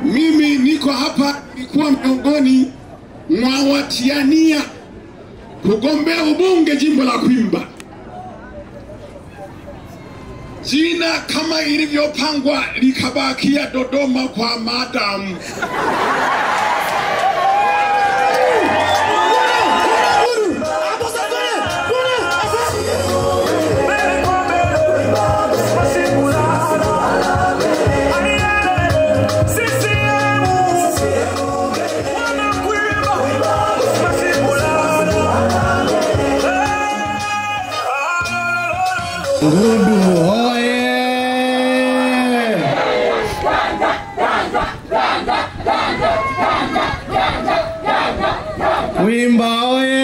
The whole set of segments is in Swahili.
Mimi niko hapa nilikuwa miongoni mwa watiania kugombea ubunge jimbo la Kwimba. Jina kama ilivyopangwa likabakia Dodoma kwa madam. Ngudu oye! Kwimba oye!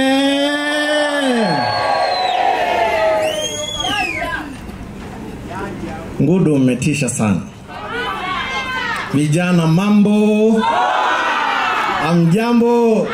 Ngudu umetisha sana. Vijana mambo? Amjambo?